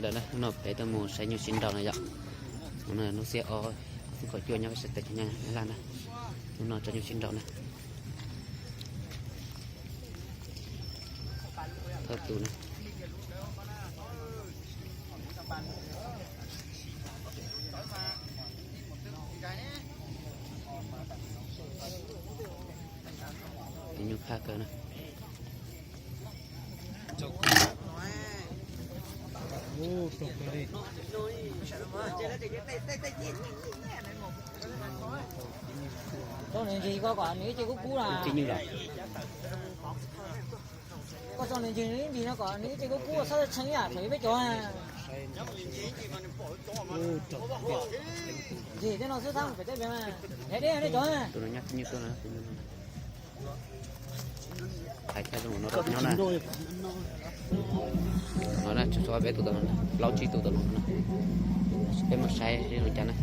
Lawm na, hnub no peb tuaj mus saib nyuj sib nraus na yom. Hnub no hnub xiab ob, xiab kaum cuaj nyob peb sawv daws cov Nyab Laj na. Hnub no tso nyuj sib nraus na. Thawj tus na. Tus nyuj phaj kawg na. Tso nws ntsis koj kom nws ib ce kub kub na. Ib ce nyuj los. Koj tso nws ntsis nws ib ntsis no kom nws ib ce kub kub txhob tshee ib yam thaum peb cov. Ntsis tej no xwb, thab mus pem tej pem mas. Deb deb cov. Tus no nyob tus nyuj tuaj na, tus nyuj no na. Hais tag zoo no rau nyob na. No na, tsis txhob peb tus tau no na, plaub tsib tus tau no na. Peb mus saib zoo cas na.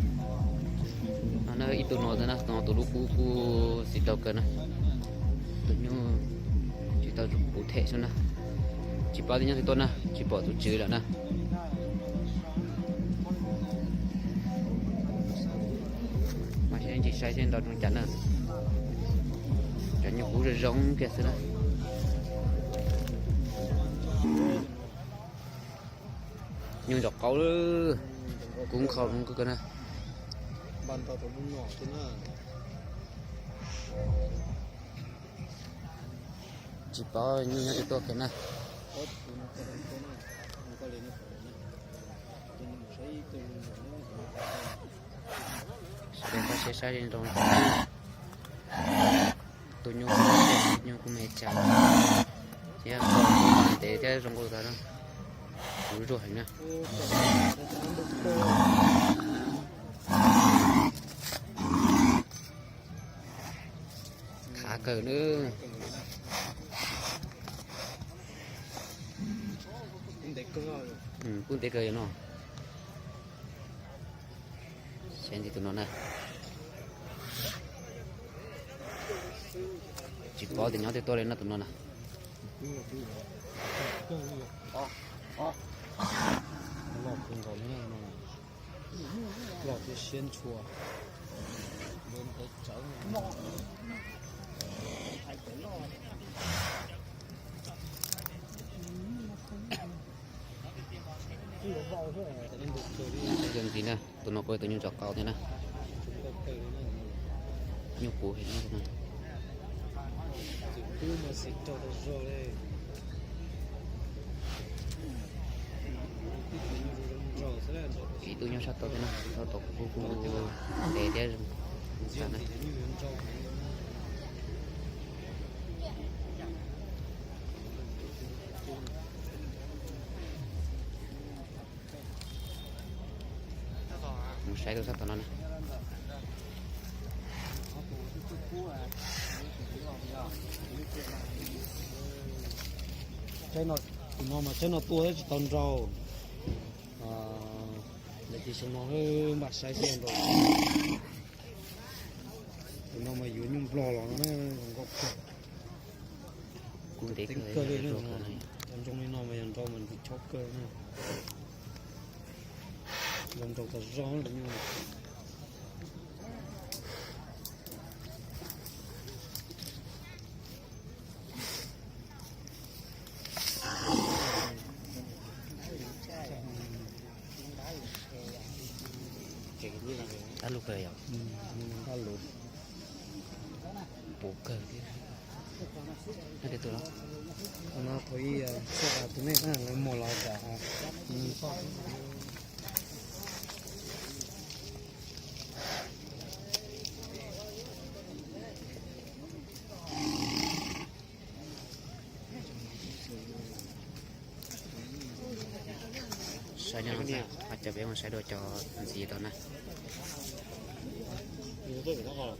No na, ib tug no na, no tus lub kub kuj txiv nraus kawg na. Tus nyuj tsis tau puv them xwb na. Tsis paub tias nyob twg tuaj na, tsis pom tus tswv lawm na. Mas saib ntsis saib seb nraus zoo cas na. Cov nyuj kub zoo zoo kiag xwb na. Nyuj ntsos qaub, kub nkhaus zoo kawg na. Tsis paub nyuj nyob twg tuaj kiag na. Sawv daws koj siab saib zoo. Tus nyuj, nyuj kuj me tsawv thiab, ntev thiab zoo nkauj tas, kuv zuaj heev na. Khav kawg na. Kuj ntev kawg no. Saib ntxiv tus no na. Tsis paub tias nyob twg tuaj li no tus no na. Loj kawg nkaus li no. Loj thiab siab ntshua. Zoo ntxiv na, tus no kuj yog tus nyuj ntsos qaub thiab na. Nyuj puv heev na. Ib tug nyuj sab tod thiab na, sab tod kuj kuj ntev thiab zoo tag na. Mus saib tus sab tom no na. Tus no mas tsaib no tua thiab tsis tau nraus. Lawv tis xyoo no npaj saib xyov nraus. Tus no mas yuav nyuj nplog los no na, zoo nkauj kawg. Kuj ntev kawg li na. Ntoo li no mas yog nraus mas ntxim chob kawg na. Zoo nraus tas zog tus nyuj. Dab lub kawg yom. Dab lub. Puv kawg thiab. Tus no thaum ub tus nej lawv muag los tas. Saib no, cov peb mus saib dua cov ntxiv tod na.